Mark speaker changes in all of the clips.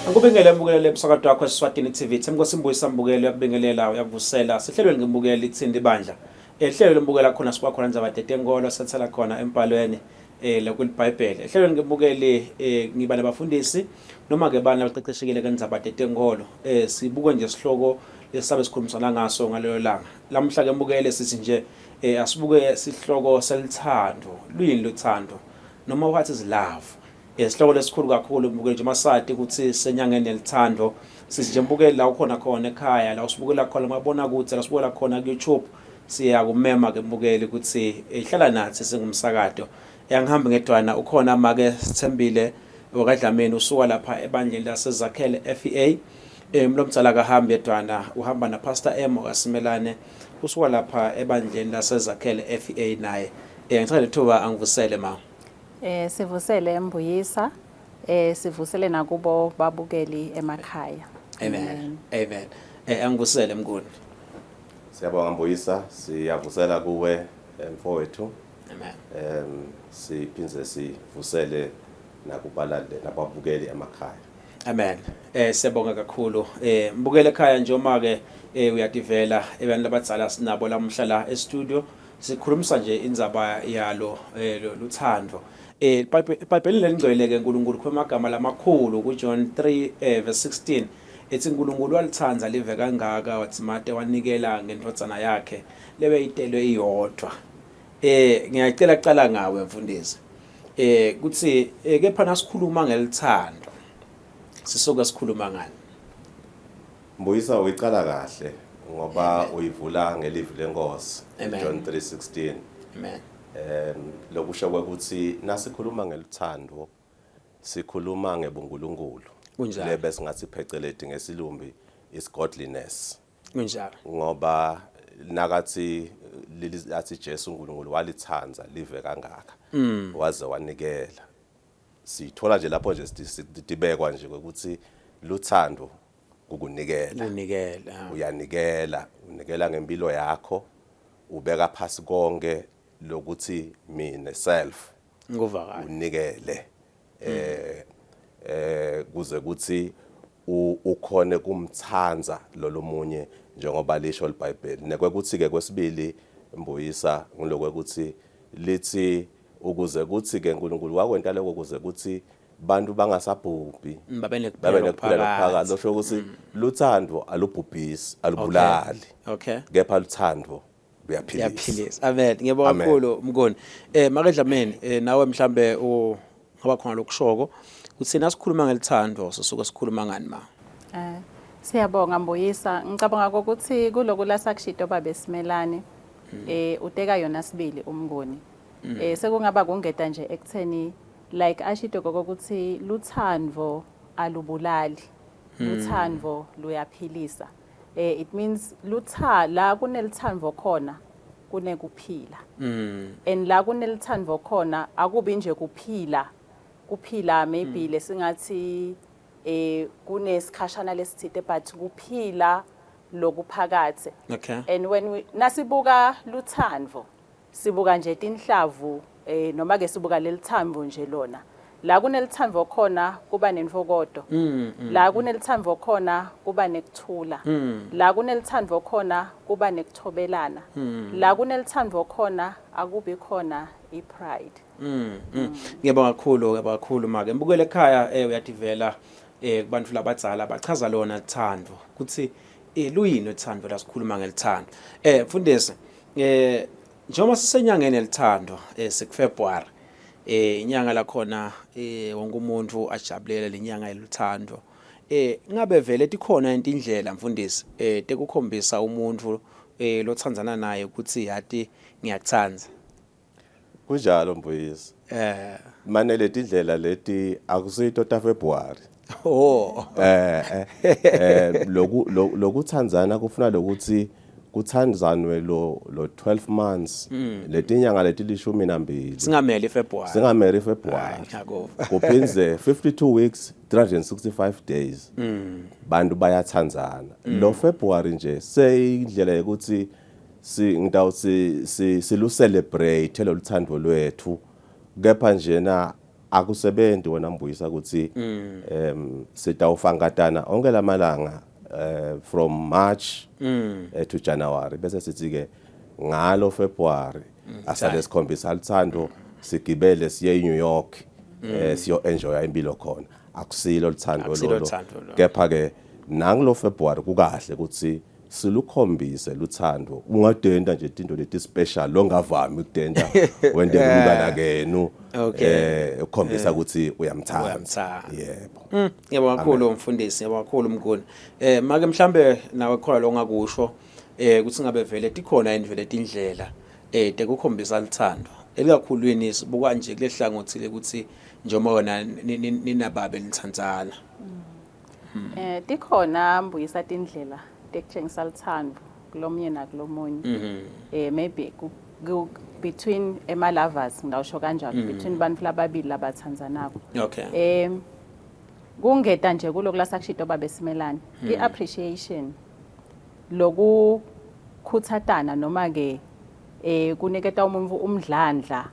Speaker 1: Angikubingele mbukelo emsakato wakho eSwatini TV. Themkosi Mbuyisa mbukelo uyakubingelela uyakuvusela. Sihlelweni ngembukelo ithinta ibandla. Ehlelo lembukela khona sibuka khona indzaba tetenkolo sathela khona embhalweni lokulibhayibheli. Ehlelweni ngembukeli ngiba nabafundisi noma ke bani labaqeqeshekile ngendzaba tetenkolo. Sibuke nje sihloko lesabe sikhulumisana ngaso ngaleyo langa. Lamuhla ke mbukele sithi nje asibuke sihloko selithando. Luyini luthando? Noma what is love? Isihloko lesikhulu kakhulu mbukeli nje masati ukuthi senyangeni yelithando. Sithi nje mbukeli la ukhona khona ekhaya, la usibukela khona mabona kude, la usibukela khona ku YouTube, siyakumema ke mbukeli ukuthi hlala nathi singumsakato. Angihambi ngedwana, ukhona make Sithembile wakaDlamini usuka lapha ebandleni laseZakhele FEA. Mlomdzala akahambi yedwana, uhamba na Pastor M wakaSimelane usuka lapha ebandleni laseZakhele FEA naye. Ngicela lethuba angivusele ma.
Speaker 2: Sivusele Mbuyisa, sivusele nakubo babukeli emakhaya.
Speaker 1: Amen. Amen. Angivusele Mnguni.
Speaker 3: Siyabonga Mbuyisa, siyavusela kuwe mfowethu.
Speaker 1: Amen.
Speaker 3: Siphindze sivusele nakubalali nababukeli emakhaya.
Speaker 1: Amen. Siyabonga kakhulu. Mbukele ekhaya nje uma ke uyativela ebantwini labadzala sinabo lamuhla la e-studio sikhulumisa nje indzaba yalo luthando. iBhayibheli lelingcwele ke uNkulunkulu khuluma amagama lamakhulu kuJohn 3 verse 16 ethi uNkulunkulu walithanda live kangaka wathi mate wanikela ngendvodzana yakhe lebeyitelwe iyodwa. Ngiyacela kucala ngawe mfundisi. Kuthi kepha nasikhuluma ngelithando sisuke sikhuluma ngani?
Speaker 3: Mbuyisa uyicala kahle ngoba uyivula ngelivi lenkosi
Speaker 1: Amen.
Speaker 3: John 3:16.
Speaker 1: Amen.
Speaker 3: Lokusho kwekuthi nasikhuluma ngeluthando sikhuluma ngebuNkulunkulu.
Speaker 1: Kunjalo.
Speaker 3: Lebe singathi pheceleti ngesilumbi is godliness.
Speaker 1: Kunjalo.
Speaker 3: Ngoba nakathi lili athi Jesu uNkulunkulu walithanda live kangaka. Waze wanikela. Sithola nje lapho nje sitibekwa nje ukuthi luthando kukunikela.
Speaker 1: Unikela.
Speaker 3: Uyanikela, unikela ngempilo yakho, ubeka phasi konke lokuthi mina self
Speaker 1: Nguvakala.
Speaker 3: unikele kuze kuthi ukhone kumthanza lolomunye njengoba lisho iBhayibheli. Nekwekuthi ke kwesibili Mbuyisa ngilokho ukuthi lithi ukuze kuthi ke uNkulunkulu wakwenta lokho ukuze kuthi bantu bangasabhubhi
Speaker 1: Babe
Speaker 3: babe
Speaker 1: nekuphila
Speaker 3: nekuphila
Speaker 1: lokuphakadze.
Speaker 3: lokuphakade. Losho ukuthi luthando alubhubhisi, alubulali.
Speaker 1: Okay.
Speaker 3: Kepha luthando luyaphilisa.
Speaker 1: Yaphilisa. Amen. Ngiyabonga
Speaker 3: Amen.
Speaker 1: kakhulu Mnguni. Make Dlamini, nawe mhlambe u ngaba khona lokushoko kuthi nasikhuluma ngelithando sisuke sikhuluma ngani ma?
Speaker 2: Siyabonga Mbuyisa. Ngicabanga ukuthi kuloku lasakushito babe Simelane uteka yona sibili uMnguni. Sekungaba kungeta nje ekutheni like ashito kokuthi luthando alubulali. Luthando luyaphilisa. It means lutha la kunelithando khona kunekuphila. And la kunelithando khona akubi nje kuphila. Kuphila maybe lesingathi kunesikhashana lesithite but kuphila lokuphakathe.
Speaker 1: Okay.
Speaker 2: And when we nasibuka luthando sibuka nje tinhlavu noma ke sibuka lelithambo nje lona. La kunelithambo khona kuba nentokodo. La kunelithambo khona kuba nekuthula. La kunelithambo khona kuba nekuthobelana. La kunelithambo khona akubi khona ipride.
Speaker 1: Ngiyabonga kakhulu, ngiyabonga kakhulu make. Mbukele ekhaya uyativela kubantu labadzala bachaza lona thando kuthi luyini uthando la sikhuluma ngelithando. Mfundisi njengoba sisenyangeni elithando sikuFebruary inyanga la khona wonke umuntu ajabulele lenyanga yeluthando. Ngabe vele tikhona indlela mfundisi tekukhombisa umuntu lothandzana naye ukuthi yati ngiyakuthanda.
Speaker 3: Kunjalo Mbuyisa. Mane leti ndlela leti akusito ta February.
Speaker 1: Oh.
Speaker 3: Loku lokuthandzana kufuna lokuthi kuthandzanwe lo 12 months letinyanga letilishumi nambili.
Speaker 1: Singameli February.
Speaker 3: Singameli February.
Speaker 1: Ngiyakuva.
Speaker 3: Kuphindze 52 weeks 365 days. Bantu bayathandzana. Lo February nje seyindlela yokuthi si ngitawuthi si silu celebrate loluthando lwethu kepha njena Akusebenzi wena Mbuyisa ukuthi sitawufangatana onke lamalanga from March to January, bese sithi ke ngalo February asale sikhombisa luthando, sigibele siye eNew York, siyo enjoy impilo khona. Akusilo luthando
Speaker 1: Akusilo
Speaker 3: lolo.
Speaker 1: Luthando lolo.
Speaker 3: Kepha ke nangilo February kukahle ukuthi silukhombise luthando. Ungadenta nje tinto leti special longavami ukudenta, wentela umntwana kenu, ukukhombisa ukuthi uyamthanda.
Speaker 1: Uyamthanda.
Speaker 3: Yebo.
Speaker 1: Ngiyabonga kakhulu mfundisi, ngiyabonga kakhulu Mnguni. Make mhlambe nawe khona lo ngakusho ukuthi ngabe vele tikhona yini vele tindlela tekukhombisa luthando. Elikakhulwini sibuka nje kule hlangothi lekuthi njengoba wena ninababe nithandzana.
Speaker 2: Tikhona Mbuyisa tindlela tekutshengisa luthando kulomunye nakulomunye. Maybe between ema lovers, ngawusho kanjalo, between bantu lababili labathandzanako. Kungeta nje kuloku lasakushito babe Simelane, i-appreciation, lokukhuthatana noma ke kuniketa umuntu umdlandla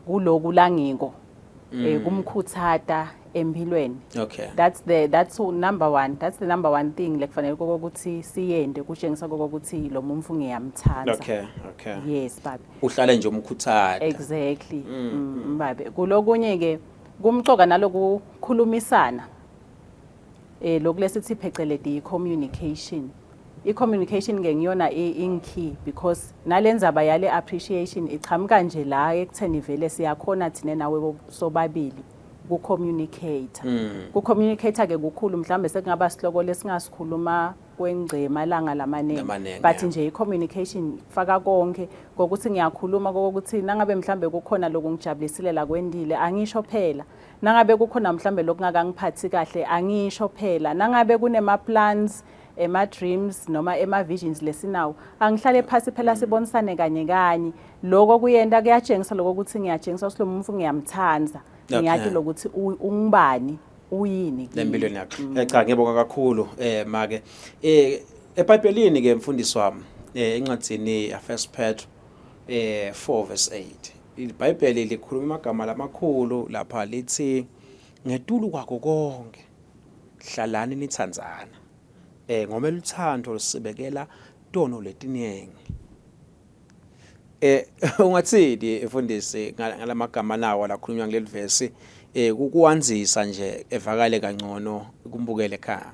Speaker 2: kuloku langiko, kumkhuthata empilweni. That's number one, that's the number one thing lekufanele ukuthi siyende kutshengisa ukuthi lo muntu ngiyamthanda.
Speaker 1: Okay.
Speaker 2: Yes babe.
Speaker 1: Uhlale nje umkhuthatha.
Speaker 2: Exactly, babe. Kulokunye ke kumcoka naloku khulumisana, lokulesithi pheceleti i-communication. I-communication ke ngiyona in-key because nalendzaba yale appreciation ichamuka nje la ekutheni vele siyakhona thina nawe sobabili ku-communicate. Ku-communicate ke kukhulu, mhlambe sekungaba sihloko lesingasikhuluma kwengce emalanga lamaningi,
Speaker 1: Lamaningi,
Speaker 2: but nje i-communication faka konke ngokuthi ngiyakhuluma kokuthi nangabe mhlambe kukhona lokungijabulisile la kwendile, angisho phela. Nangabe kukhona mhlambe lokungakangiphathi kahle, angisho phela. Nangabe kunema plans, ema dreams noma ema visions lesinawo, angihlale phasi phela sibonisane kanye kanye. Lokho kuyenta kuyatshengisa lokho ukuthi ngiyatshengisa ukuthi lo muntu ngiyamthanda, ngiyati lokuthi ungubani, uyini kimi.
Speaker 1: Lempilweni yakho. Cha, ngiyabonga kakhulu make. EBhayibhelini ke mfundisi wami, encwadini ya First Petro 4 verse 8. IBhayibheli likhuluma amagama lamakhulu lapha, lithi ngetulu kwakho konke hlalani nithandzana. Ngoba luthando lusibekela tono letiningi. Ungathini mfundisi ngalamagama nawo lakhulunywa kuleli verse, kuwanzisa nje evakale kangcono kumbukele ekhaya?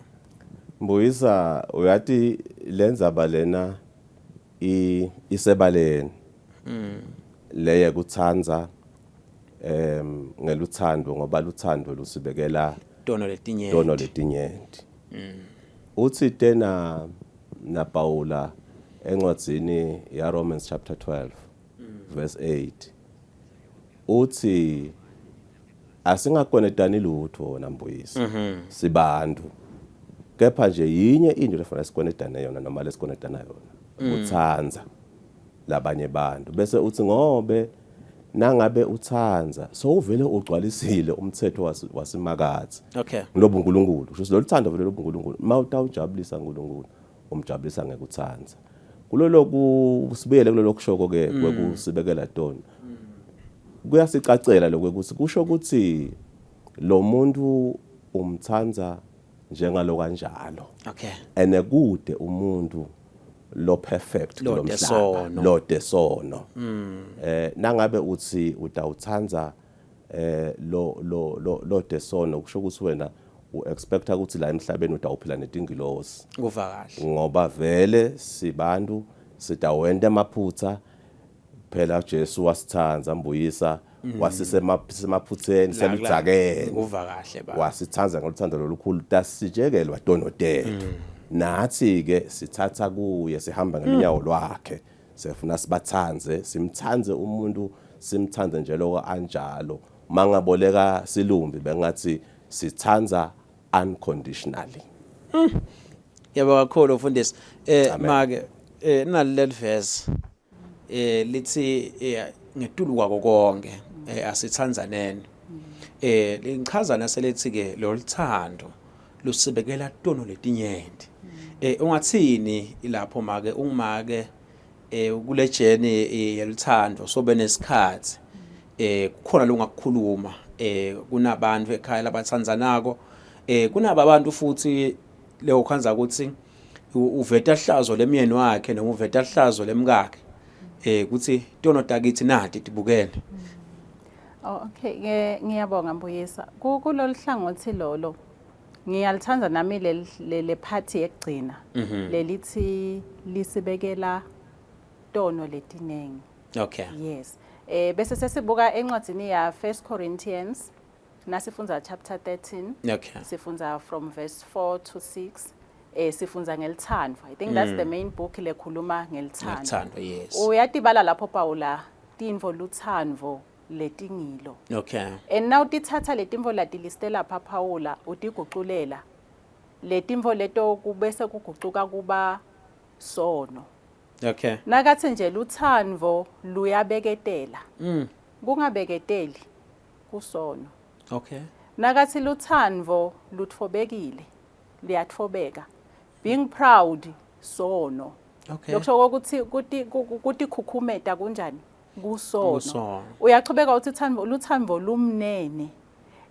Speaker 3: Mbuyisa, uyati lenzaba lena isebaleni leye kuthandza ngeluthando, ngoba luthando lusibekela
Speaker 1: tono letinyenti.
Speaker 3: Tono letinyenti. Uthi tena na Paula encwadzini ya Romans chapter 12 verse 8, uthi asingakwenetani lutho nambuyisa sibantu, kepha nje yinye into lefanele sikwenetane yona noma lesikwenetana yona, kuthandza labanye bantu. Bese uthi ngobe nangabe uthandza so uvele ugcwalisile umthetho wasimakathi ngoba uNkulunkulu kusho lolu thando vele lobuNkulunkulu. Uma utawujabulisa uNkulunkulu, umjabulisa ngekuthandza. Kuloloku sibuyele kulolo kushoko ke kwekusibekela tono, kuyasicacela lokho ukuthi kusho ukuthi lo muntu umthandza njengalo kanjalo, ene kude umuntu lo perfect
Speaker 1: Lo
Speaker 3: kulo mhlaba,
Speaker 1: desono.
Speaker 3: lo desono. Nangabe uthi utawuthandza lo desono, kusho ukuthi wena uexpecta ukuthi la emhlabeni utawuphila netingilosi.
Speaker 1: Kuva kahle.
Speaker 3: Ngoba vele sibantu, sitawenta emaphutha. Phela Jesu wasithandza Mbuyisa, wasisemaphutheni seludzakeni.
Speaker 1: Kuva kahle ba.
Speaker 3: Wasithandza ngoluthando lolukhulu, tasitshekelwa tono tethu. Nathi ke sithatha kuye, sihamba ngelunyawo lwakhe. Sefuna sibathandze, simthandze umuntu, simthandze nje lokho anjalo. Mangaboleka silumbi bengathi sithandza unconditionally.
Speaker 1: Ngiyabonga kakhulu mfundisi.
Speaker 3: Amen.
Speaker 1: Make nali leli verse lithi ngetulu kwako konke asithandzaneni. Lingichaza naselethi ke loluthando lusibekela tono letinyenti. Ungathini lapho make, ungimake kule journey yeluthando sobe nesikhathi, kukhona longakukhuluma eh kunabantu ekhaya labathandzanako eh kunabantu futhi leyo khanza ukuthi uveta hlazo lemyeni wakhe noma uveta hlazo lemkakhe eh ukuthi tono takithi nati tibukene.
Speaker 2: Oh okay, ke ngiyabonga Mbuyisa. Kulolu hlangothi lolo ngiyalithanda nami le le part yekugcina lelithi lisibekela tono letinengi.
Speaker 1: Okay.
Speaker 2: Yes. Eh bese sesibuka encwadini ya 1 Corinthians nasifundza chapter 13.
Speaker 1: Okay.
Speaker 2: Sifundza from verse 4 to 6. Eh sifundza ngelithando. I think that's the main book lekhuluma ngelithando.
Speaker 1: Ngelithando, yes.
Speaker 2: Uyatibala lapho Paula tintfo lutsandvo letingilo.
Speaker 1: Okay.
Speaker 2: And now tithatha letimvo latiliste lapha Paula utiguculela. Letimvo leto kubese kugucuka kuba sono.
Speaker 1: Okay.
Speaker 2: Nakathi nje lutsandvo luyabeketela. Kungabeketeli kusono.
Speaker 1: Okay.
Speaker 2: Nakathi lutsandvo lutfobekile liyatfobeka. Being proud sono.
Speaker 1: Okay.
Speaker 2: Lokusho ukuthi kuti kutikhukhumeta kunjani? Kusono.
Speaker 1: Kusono.
Speaker 2: Uyachubeka uthi thando lutsandvo lumnene.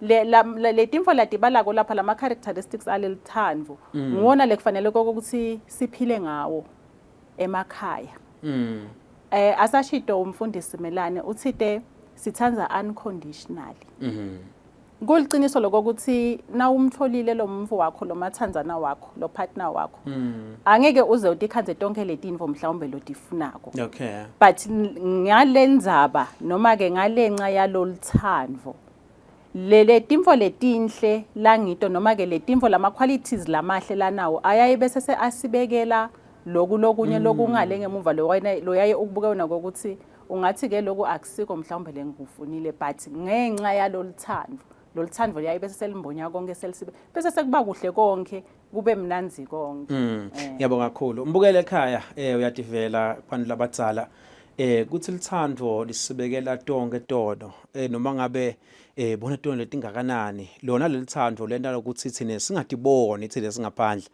Speaker 2: Le la letimfo latibalako lapha lama characteristics alelithandvo nguwona lekufanele ukuthi siphile ngawo emakhaya. Eh asashito umfundisi Melane uthite sithandza unconditionally. Kuliciniso lokuthi na umtholile lo mvu wakho lo mathandzana wakho lo partner wakho angeke uze utikhandze tonke letinfo mhlawumbe lotifunako.
Speaker 1: Okay.
Speaker 2: But ngalendzaba noma ke ngalenca yalolutsandvo le timfo letinhle langito noma ke letimfo lama qualities lamahle lanawo ayaye bese se asibekela loku lokunye lokungale ngemuva loyena loyaye ukubuke wena kokuthi ungathi ke loku akusiko mhlawumbe lengikufunile, but ngenxa yaloluthando loluthando liyaye bese selimbonya konke, selisibe bese sekuba kuhle konke, kube mnandzi konke.
Speaker 1: Ngiyabonga kakhulu. Mbukele ekhaya uyativela kubantu labadzala kuthi lithando lisibekela tonke tono noma ngabe bona tono letingakanani, lona lelithando lenta ukuthi thine singatiboni thine singaphandle,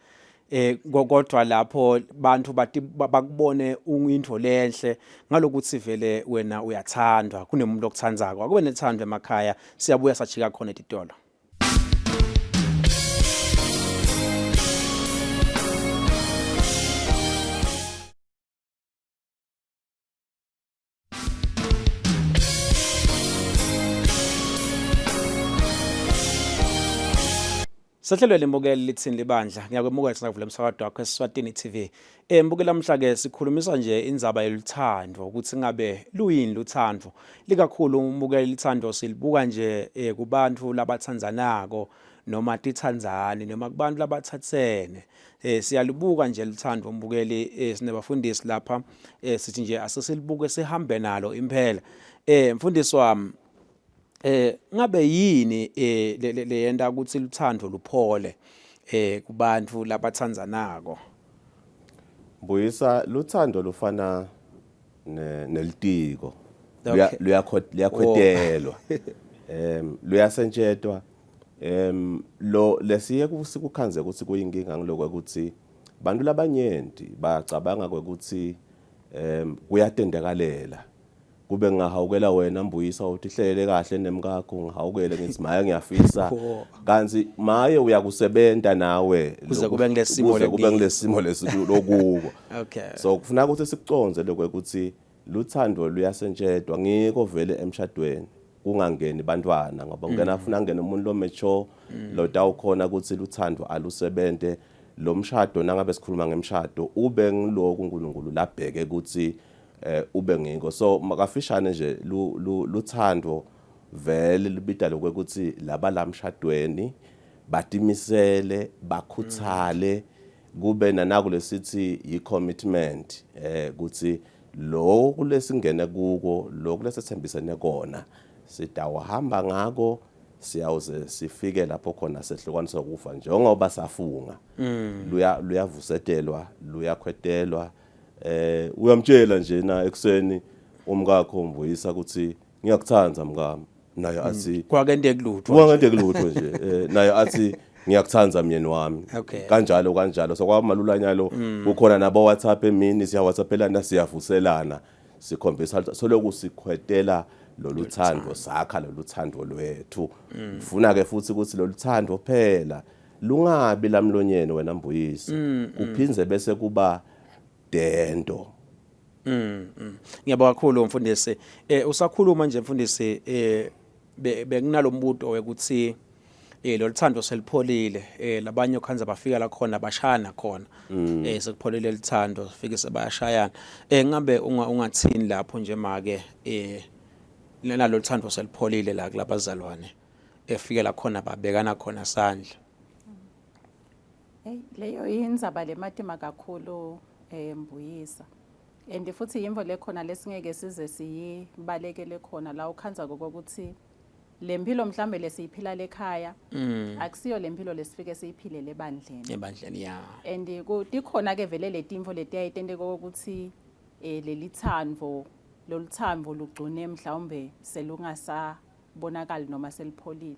Speaker 1: kodwa lapho bantu bakubone uyintfo lenhle ngalokuthi vele wena uyathandwa, kunemuntu okuthandzako. Akube nethando emakhaya. Siyabuya sajika khona etitolo. Sehlelwe lemukeli lithini libandla. Ngiyakwemukela singavula umsakazo wakho eSwatini TV. Mbukeli, namhla ke sikhulumisa nje indzaba yeluthando ukuthi ngabe luyini luthando. Likakhulu umbukeli, lithando silibuka nje kubantu labathandzanako noma tithandzani noma kubantu labathatsene. Siyalibuka nje luthando umbukeli, sinebafundisi lapha, sithi nje asesilibuke sihambe nalo impela. Mfundisi wami, ngabe yini leyenta ukuthi luthando luphole kubantu labathandzanako?
Speaker 3: Buyisa, luthando lufana nelitiko. Luyakhwetelwa, luyasentshetwa. Lo lesiye sikukhandze ukuthi kuyinkinga ngiloko ukuthi bantu labanyenti bacabanga kwekuthi kuyatendekalela, kube ngingahawukela wena Mbuyisa uthi hlele kahle nemkakho, ngihawukele ngithi maye ngiyafisa, kanti maye uyakusebenta nawe
Speaker 1: kuze kube ngilesimo
Speaker 3: kuze kube ngilesimo lesilokuko. So kufuna ukuthi sikuconze lokho ukuthi luthando luyasentshetwa, ngiko vele emshadweni kungangeni bantwana, ngoba ngena afuna ngene umuntu lo mature lo tawukhona ukuthi luthando alusebente lo mshado. Nangabe sikhuluma ngemshado, ube ngiloku uNkulunkulu labheke ukuthi ube ngiko. So makafishane nje, luthando vele libita lokuthi laba lamshadweni batimisele, bakhuthale, kube nanaku lesithi i-commitment, ukuthi lo kulesingene kuko, lo kulesethembisene kona, sidawuhamba ngako siyawuze sifike lapho khona sehlukaniswa kufa njengoba safunga. Luya luyavusetelwa, luyakhwetelwa. Uyamtshela nje na ekseni umkakho Mbuyisa ukuthi ngiyakuthanda mkami, naye athi
Speaker 1: Kwakente kulutho.
Speaker 3: Kwakente kulutho nje, naye athi ngiyakuthanda myeni wami. Kanjalo kanjalo, so kwamalulanyalo kukhona nabo WhatsApp emini, siya WhatsAppelana, siyavuselana, sikhombisa soloku sikhwetela. loluthando sakha loluthando lwethu ufuna ke futhi ukuthi loluthando phela lungabi lamlonyeni wena mbuyisi kuphindze bese kuba dento
Speaker 1: Ngiyabonga kakhulu mfundisi. Eh usakhuluma nje mfundisi eh bekunalombuto wekuthi eh loluthando selipholile eh labanye okhanza bafika la khona bashayana khona eh sekupholile lithando fike sebayashayana eh ngabe ungathini lapho nje make eh naloluthando selipholile la kulabazalwane efike la khona babekana khona sandla
Speaker 2: Hey leyo indzaba lematima kakhulu eh Mbuyisa. And futhi yimvo lekhona lesingeke size siyibalekele khona la ukhanza kokuthi le mpilo mhlambe lesiyiphila lekhaya akusiyo le mpilo lesifike siyiphilele ebandleni.
Speaker 1: Ebandleni ya.
Speaker 2: And tikhona ke vele letimvo letiyayitente kokuthi eh lelithandvo loluthandvo lugcune mhlawumbe selungasabonakali noma selipholile.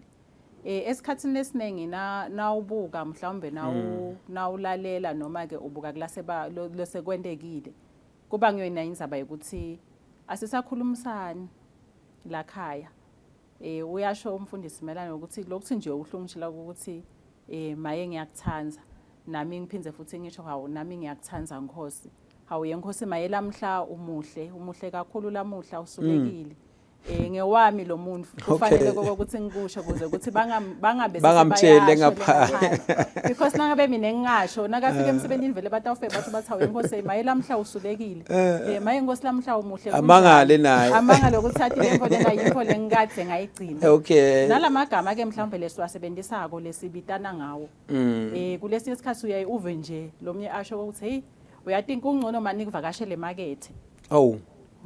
Speaker 2: Eh esikhathini lesiningi na nawubuka mhlawumbe nawu nawulalela noma ke ubuka kulaseba losekwentekile kuba ngiyona indzaba yokuthi asisakhulumisani la khaya. Eh uyasho umfundisi melana ukuthi lokuthi nje uhlungishela ukuthi eh maye ngiyakuthanda nami ngiphindze futhi ngisho hawu nami ngiyakuthanda Nkosi. Hawu yenkosi maye lamhla umuhle umuhle kakhulu lamuhla usulekile. Eh ngewami lo muntu kufanele kokuthi ngikusho kuze ukuthi bangabe
Speaker 1: bangamtsheli ngaphandle
Speaker 2: because nangabe mina ngingasho nakafika emsebenzini vele batawufika bathi bathi hawu inkosi maye lamhla usulekile eh maye inkosi lamhla umuhle
Speaker 1: amangale naye
Speaker 2: amangale ukuthi athi le mfo lena yinfo lengikade ngayigcina
Speaker 1: okay
Speaker 2: nalamagama ke mhlawumbe lesiwasebenzisako lesibitana ngawo eh kulesinye isikhathi uyaye uve nje lomnye asho ukuthi hey uyathi kungcono mani kuvakashele emakethe
Speaker 1: oh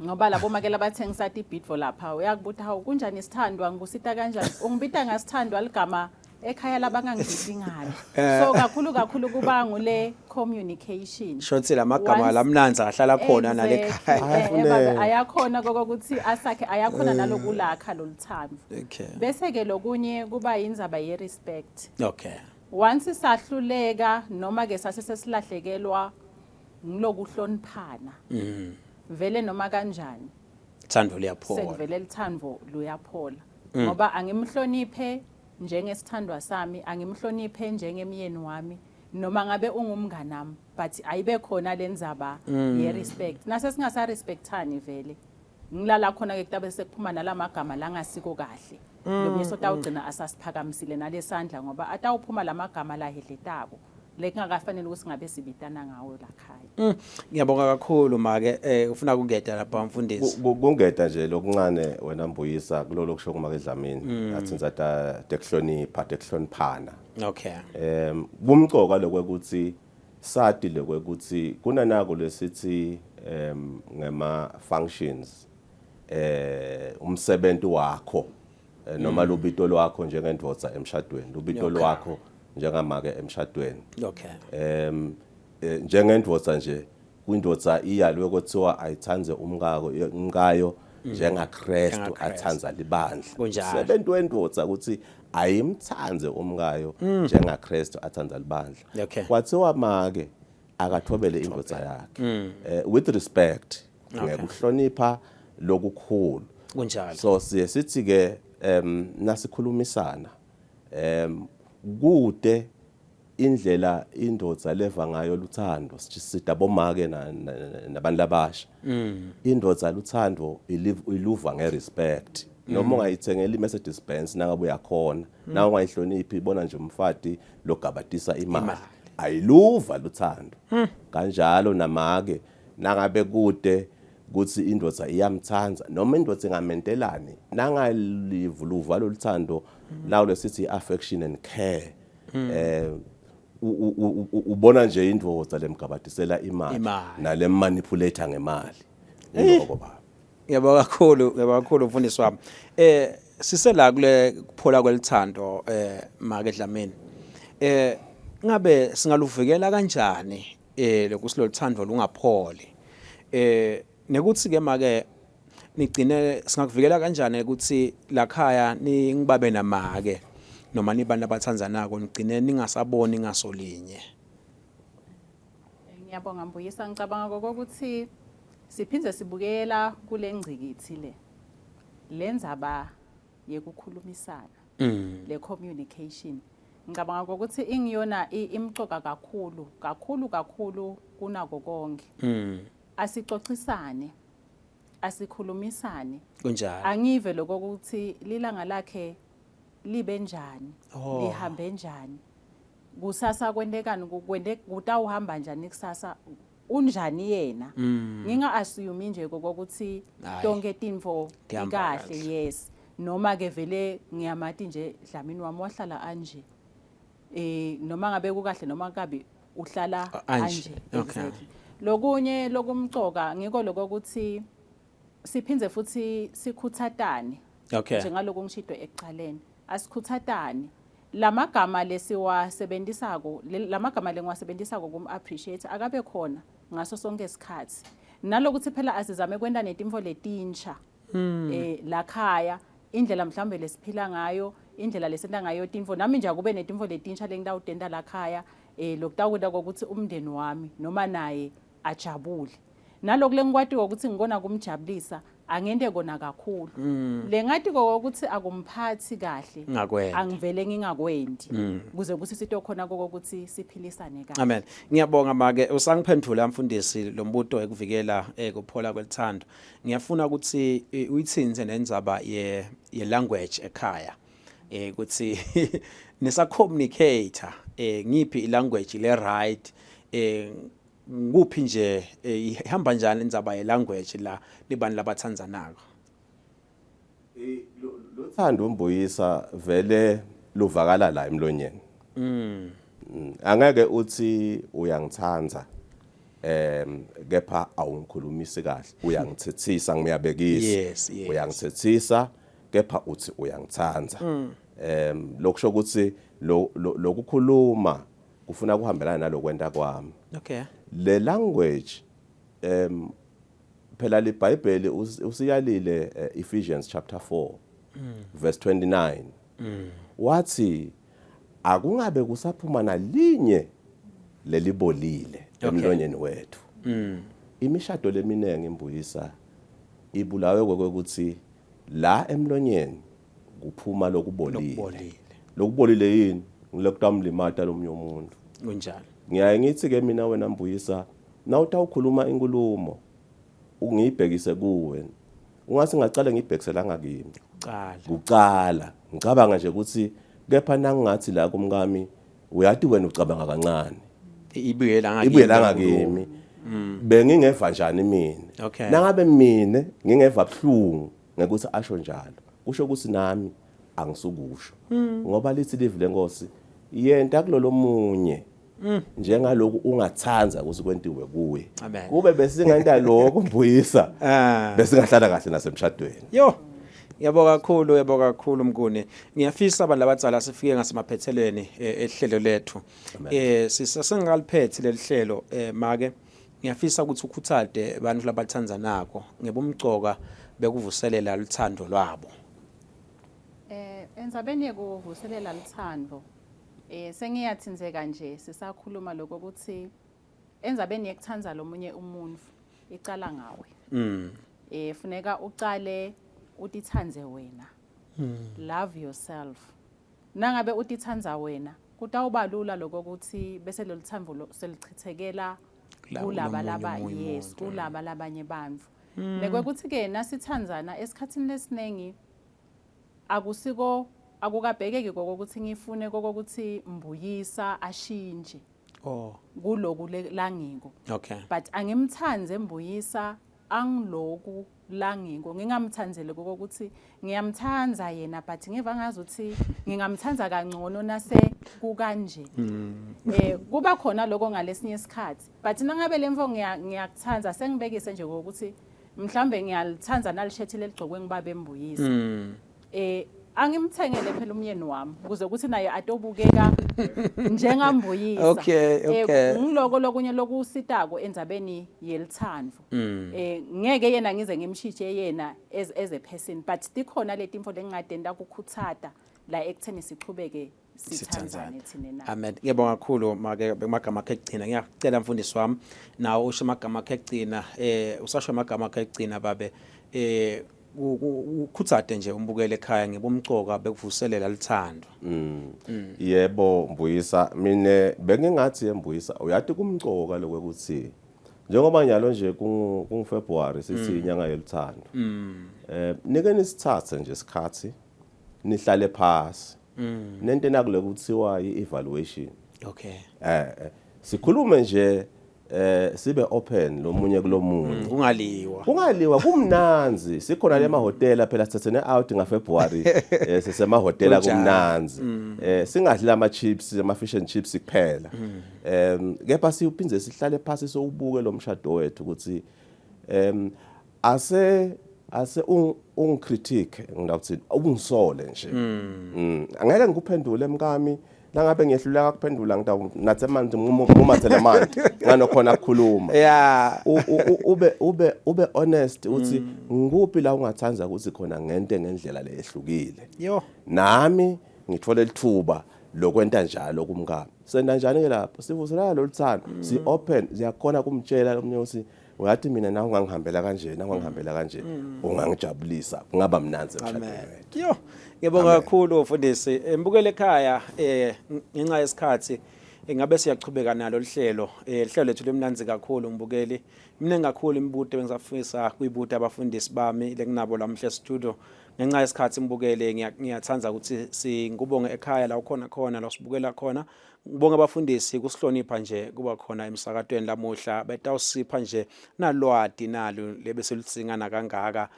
Speaker 2: ngoba labo make labathengisa tibhidvo lapha uyakubuta hawu kunjani sithandwa ngikusita kanjani ungibita ngasithandwa ligama ekhaya labangangibiti ngalo so kakhulu kakhulu kuba ngule communication
Speaker 1: shothi lamagama lamnanzi ahlala khona nale
Speaker 2: khaya eh, ayakhona kokuthi asakhe ayakhona nalokulakha loluthando
Speaker 1: okay
Speaker 2: bese ke lokunye kuba indzaba ye respect
Speaker 1: okay
Speaker 2: once sahluleka noma ke sase sesilahlekelwa ngilokuhloniphana vele noma kanjani
Speaker 1: Thando liyaphola.
Speaker 2: Sekuvele lithando luyaphola. Ngoba angimhloniphe njengesithandwa sami, angimhloniphe njengemyeni wami noma ngabe ungumnganami but ayibe khona lenzaba ye respect. Nase singasa respectani vele. Ngilala khona ke kutabe sekuphuma nalamagama langasiko kahle. Lo mnye sotawugcina asasiphakamisile nalesandla ngoba atawuphuma lamagama lahedletako. Lekungakafanele ukuthi ngabe sibitana ngawo lakhaya.
Speaker 1: Ngiyabonga kakhulu make eh ufuna kungeda lapha mfundisi.
Speaker 3: Kungeda nje lokuncane wena Mbuyisa kulolo kusho kumake Dlamini athinza ta tekuhlonipha tekuhloniphana.
Speaker 1: Okay.
Speaker 3: Kumcoka lokwekuthi sati lokwekuthi kunanako lesithi ngema functions umsebenzi wakho noma lubito lwakho njengendvodza emshadweni lubito lwakho njengamake emshadweni.
Speaker 1: Okay.
Speaker 3: Njengendvodza nje kwindvodza iyalwe kuthiwa ayithandze umkako umkayo njengaKristu athandza libandla.
Speaker 1: Umsebenzi
Speaker 3: wendvodza ukuthi ayimthandze umkayo njengaKristu athandza libandla. Kwathiwa make akathobele indvodza yakhe with respect ngekuhlonipha lokukhulu.
Speaker 1: Kunjalo.
Speaker 3: So siye sithi ke nasikhulumisana kude indlela indoda leva ngayo luthando sida bomake nabantu labasha indoda luthando iluva ngerespect noma ungayithengela iMercedes Benz nangabe uyakhona na ungayihloniphi ibona nje umfati logabadisa imali ayiluva luthando kanjalo namake nangabe kude ukuthi indoda iyamthanda noma indoda ingamentelani nangalivuluva loluthando lawo lesithi affection and care ubona nje indoda lemgabadisela imali nale manipulator ngemali uloko baba.
Speaker 1: Ngiyabonga kakhulu, ngiyabonga kakhulu mfundisi wami. Sisela kule kuphola kwelithando make Dlamini. Ngabe singaluvikela kanjani lokuthi loluthando lungapholi? Nekuthi ke make nigcine singakuvikela kanjani ukuthi lakhaya ningibabe namake noma nibantu abathandzanako nigcine ningasaboni ngasolinye.
Speaker 2: Ngiyabonga Mbuyisa, ngicabanga kokuthi siphinde sibukela kule ngcikithi le. Lendzaba yekukhulumisana, le communication, ngicabanga ukuthi ingiyona imcoka kakhulu kakhulu kakhulu kunako konke. Asixoxisane, asikhulumisane.
Speaker 1: Kunjalo.
Speaker 2: Angive lokho ukuthi lilanga lakhe libe njani, lihambe njani, kusasa kwentekani, kwente kutawuhamba njani kusasa, unjani yena. Nginga assume nje kokuthi
Speaker 1: Hhayi.
Speaker 2: tonke tintfo
Speaker 1: Tihamba
Speaker 2: tikahle.
Speaker 1: kahle.
Speaker 2: Yes, noma ke vele ngiyamati nje Dlamini wami wahlala anje, noma ngabe kukahle noma kabi uhlala
Speaker 1: Anje.
Speaker 2: anje. Exactly. Lokunye lokumcoka ngiko lokuthi siphindze futhi sikhuthatane. Njengaloku ngishidwe ekuqaleni, asikhuthatane. Lamagama lesiwasebenzisako, lamagama lengiwasebenzisako kum appreciate akabe khona ngaso sonke isikhathi. Nalokuthi phela asizame kwenta netimfo letinsha lakhaya, indlela mhlawumbe lesiphila ngayo, indlela lesenta ngayo timfo. Nami nje akube netimfo letinsha lengitawutenta lakhaya, lokutawukwenta kokuthi umndeni wami noma naye ajabule. Naloku lengikwatiyo ukuthi ngikona kumjabulisa, angente kona kakhulu. Lengati ukuthi akumphathi kahle,
Speaker 1: Ngakwenta.
Speaker 2: Angivele ngingakwendi, kuze kuthi sitokhona kokuthi siphilisane kahle.
Speaker 1: Amen. Ngiyabonga make usangiphendula mfundisi lombuto ekuvikela kuphola kwelithando. Ngiyafuna ukuthi uyithinze nendzaba ye language ekhaya. Ukuthi nisa communicate ngiphi i language le right, nguphi nje, ihamba njani indzaba ye language la libani labathandzanako?
Speaker 3: Luthando, umbuyisa, vele luvakala la emlonyeni. Angeke uthi uyangithanda kepha awungikhulumisi kahle, uyangithethisa, ngiyabekisa. Uyangithethisa kepha uthi uyangithanda. Lokusho ukuthi lokukhuluma kufuna kuhambelana nalokwenta kwami. Le language, phela liBhayibheli usiyalile, Ephesians chapter 4 verse 29, wathi akungabe kusaphuma nalinye lelibolile emlonyeni wethu. Imishado leminengi, imbuyisa, ibulawe kokuthi la emlonyeni kuphuma lokubolile.
Speaker 1: Lokubolile.
Speaker 3: Lokubolile yini? Ngilekutamlimata lomunye umuntu.
Speaker 1: Kunjalo.
Speaker 3: Ngiyaye ngithi ke mina, wena Mbuyisa, nawutawukhuluma inkulumo ungiyibhekise kuwe, ungathi ngacale ngiyibhekise la ngakimi
Speaker 1: Qala.
Speaker 3: Kucala ngicabanga nje ukuthi kepha nangingathi la kumkami, uyati wena ucabanga kancane,
Speaker 1: Ibuyela ngakimi.
Speaker 3: Ibuyela ngakimi, bengingeva njani mina? Nangabe mina ngingeva buhlungu ngekuthi asho njalo, kusho ukuthi nami angisukusho, ngoba lithi livi lenkosi, yenta kulolo munye njengaloku ungathanda ukuthi kwentiwe kuye.
Speaker 1: Amen.
Speaker 3: Kube besingenta lokho, Mbuyisa, besingahlala kahle nasemshadweni.
Speaker 1: Yo. Ngiyabonga kakhulu, ngiyabonga kakhulu Mnguni. Ngiyafisa abantu abadzala sifike ngasemaphethelweni ehlelo lethu. Sisasengaliphethi leli hlelo, make ngiyafisa ukuthi ukhuthade abantu labathandzanako ngebumcoka bekuvuselela luthando lwabo.
Speaker 2: Endzabeni yekuvuselela luthando, sengiyathinzeka nje sisakhuluma lokho ukuthi endzabeni yekuthandza lomunye umuntu icala ngawe. Funeka ucale utithandze wena. Love yourself. Nangabe utithandza wena, kutawuba lula lokho ukuthi bese loluthando selichithekela
Speaker 1: kulaba
Speaker 2: kulaba
Speaker 1: lomunye
Speaker 2: laba
Speaker 1: umunye
Speaker 2: yes,
Speaker 1: umuntu.
Speaker 2: Kulaba labanye bantfu. Nekwekuthi ke nasithandzana esikhathini lesinengi akusiko, akukabhekeki kokuthi ngifune kokuthi Mbuyisa ashintshe kuloku langiko. But angimthandze Mbuyisa angiloku langiko, ngingamthandzele kokuthi ngiyamthandza yena, but ngiva ngazi ukuthi ngingamthandza kangcono nase kukanje. Kuba khona lokho ngalesinye isikhathi, but nangabe lemfo ngiyakuthandza, sengibekise nje ngokuthi mhlambe ngiyalithandza nalishethi leligcokwe ngibabe Mbuyisa, angimthengele phela umyeni wami ukuze ukuthi naye atobukeka njengambuyisa. Ngiloko lokunye lokusitako endzabeni yelithandvo. Ngeke yena ngize ngimshitshe yena as a person, but tikhona letimfo lengingadenda kukhutsata la ekutheni sichubeke sithandzane thina na.
Speaker 1: Amen. Ngiyabonga kakhulu make amagama akhe ekugcina. Ngiyacela mfundisi wami nawo usho amagama akhe ekugcina. Usasho amagama akhe ekugcina babe. Ukhuthade nje umbukele ekhaya ngebumcoka bekuvuselela luthando.
Speaker 3: Yebo Mbuyisa, mina bengingathi Mbuyisa uyathi kumcoka lokuthi njengoba nyalo nje kungu February sithi inyanga yeluthando. Nike nisithathe nje isikhathi nihlale phasi. Nento enakule kuthiwa i-evaluation. Sikhulume nje sibe open lomunye kulomunye.
Speaker 1: Kungaliwa.
Speaker 3: Kungaliwa kumnanzi sikhona le mahhotela phela sithathene out ngaFebruary sisemahhotela kumnanzi singadli ama chips ama fish and chips kuphela kepha siphindze sihlale phansi sowubuke lo mshado wethu ukuthi ase ase ungicritique ngawuthi ungisole nje angeke ngikuphendule mkami nangabe ngiyehluleka kuphendula ngitawunatha amanzi ngimumathele amanzi nganokhona ukukhuluma ube honest uthi ngikuphi la ungathanda ukuthi khona ngente ngendlela leyehlukile nami ngithole lithuba lokwenta njalo kumkami senda njani ke lapho sivuselela lolu thando si open siyakhona kumtshela omunye ukuthi uyathi mina nawe ungangihambela kanje nawe ungangihambela kanje ungangijabulisa kungaba mnanzi emshadweni wethu.
Speaker 1: Yo, ngiyabonga kakhulu mfundisi. Mbukele ekhaya ngenxa yesikhathi ngabe siyachubeka nalo lihlelo. Lihlelo lethu limnanzi kakhulu mbukeli. Miningi kakhulu imibuto engisafisa kuyibuta abafundisi bami lekunabo lamhla studio. Ngenxa yesikhathi mbukele ngiyathanda ukuthi singubonge ekhaya la ukhona khona la usibukela khona. Ngibonga abafundisi kusihlonipha nje kuba khona emsakatweni lamuhla betawusipha nje nalwati nalo lebe seludzingana kangaka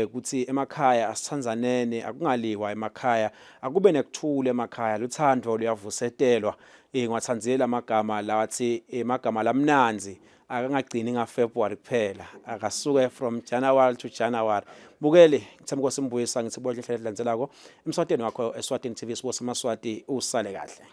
Speaker 1: ukuthi emakhaya asithandzaneni akungaliwa emakhaya akube nekuthula emakhaya luthando luyavusetelwa ngiwathandzile amagama lawathi emagama lamnanzi akangagcini ngaFebruary kuphela akasuke from January to January bukeli ngithemba Nkosi mbuyisa ngithi bonke inhlelo ezilandzelako emswatini wakho eSwatini TV sibo semaswati usale kahle.